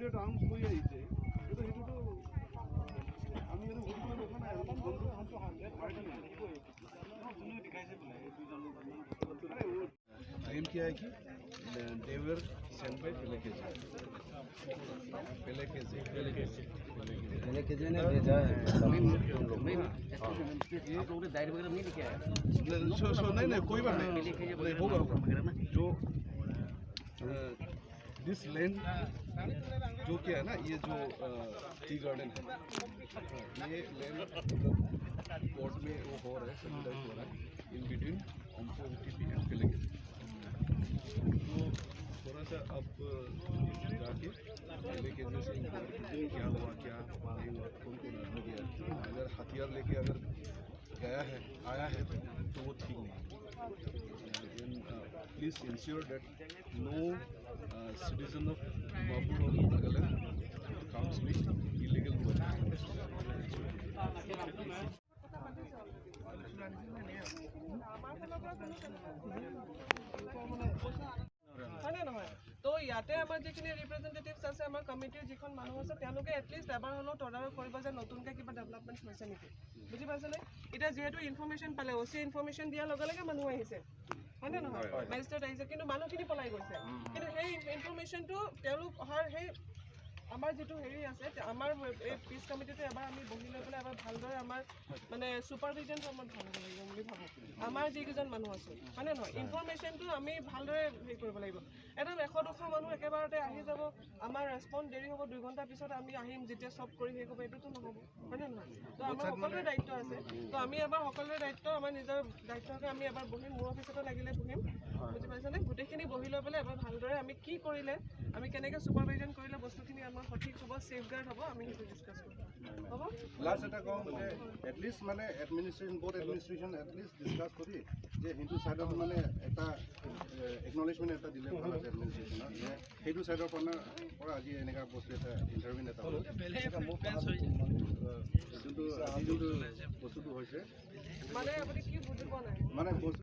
প্ৰহিবিটেড arms লৈ আহিছে, কিন্তু সেইটোতো আমি আৰু সুধিব দৰকাৰ নাই। যোনে দেখাইছে বোলে এই দুজন। क्लेम किया है कि they were sent by Felekeze, Felekeze, Felekeze. Felekeze ने भेजा है हम लोग। आप लोगों ने डायरी वगैरह नहीं लिखा है? नहीं, कोई बात नहीं, नहीं होगा, होगा। जो this land जो क्या है ना, ये जो टी गार्डन है, ये लैंड मतलब कोर्ट में वो हो रहा है, सब्सिडाइज हो रहा है इन बिटवीन हमको टी एंड फेलेकेजे। तो थोड़ा सा अब जाके फेलेकेजे से इंक्वायरी कीजिए, क्या हुआ, क्या नहीं हुआ, कौन कौन आदमी गया। अगर हथियार लेके अगर गया है, आया है, तो वो ठीक नहीं। Please ensure that no citizen of Dimapur or Nagaland comes with illegal weapons. আমাৰ ফালৰ পৰা কোনো হয়নে নহয়? তো ইয়াতে আমাৰ যিখিনি ৰিপ্ৰেজেণ্টেটিভছ আছে, আমাৰ কমিটিৰ যিখন মানুহ আছে, তেওঁলোকে এটলিষ্ট এবাৰ হ'লেও তদাৰক কৰিব যে নতুনকৈ কিবা ডেভেলপমেণ্ট হৈছে নেকি, বুজি পাইছেনে? এতিয়া যিহেতু ইনফৰ্মেশ্যন পালে, অ' চি ইনফৰ্মেশ্যন দিয়াৰ লগে লগে মানুহ আহিছে, হয়নে নহয়? মেজিষ্ট্ৰেট আহিছে, কিন্তু মানুহখিনি পলাই গৈছে। কিন্তু সেই ইনফৰ্মেশ্যনটো তেওঁলোক অহাৰ সেই আমাৰ যিটো হেৰি আছে, আমাৰ এই পিচ কমিটিটো এবাৰ আমি বহি লৈ পেলাই এবাৰ ভালদৰে আমাৰ মানে ছুপাৰভিজনটো আমাৰ ভাল হ'ব লাগিব বুলি ভাবোঁ। আমাৰ যিকেইজন মানুহ আছোঁ, হয়নে নহয়? ইনফৰ্মেশ্যনটো আমি ভালদৰে হেৰি কৰিব লাগিব। একদম 100-200 মানুহ একেবাৰতে আহি যাব, আমাৰ ৰেচপঞ্চ দেৰি হ'ব, 2 ঘণ্টাৰ পিছত আমি আহিম যেতিয়া চব কৰি শেষ হ'ব, এইটোতো নহ'ব, হয়নে নহয়? তো আমাৰ সকলোৰে দায়িত্ব আছে। তো আমি এবাৰ সকলোৰে দায়িত্ব, আমাৰ নিজৰ দায়িত্বকে আমি এবাৰ বহিম, মোৰ অফিচতো লাগিলে বহিম, বুজি পাইছেনে? গোটেইখিনি বহি লৈ পেলাই এবাৰ ভালদৰে আমি কি কৰিলে, আমি কেনেকৈ ছুপাৰভিজন কৰিলে বস্তুখিনি আমাৰ সঠিক হ'ব, ছেফ গাৰ্ড হ'ব, আমি সেইটো ডিছকাছ কৰিম, হ'ব? লাষ্ট এটা কওঁ যে এটলিষ্ট মানে administration, board administration at least discuss কৰি যে সেইটো ছাইডত মানে এটা একনলেজমেণ্ট এটা দিলে ভাল আছে এডমিনিষ্ট্ৰেশ্যনৰ যে সেইটো ছাইডৰ পৰা আজি এনেকুৱা বস্তু এটা ইণ্টাৰভিউ এটা হ'ল, যোনটো আজি যোনটো বস্তুটো হৈছে। মানে আপুনি কি বুজি পোৱা নাই? মানে বস্তু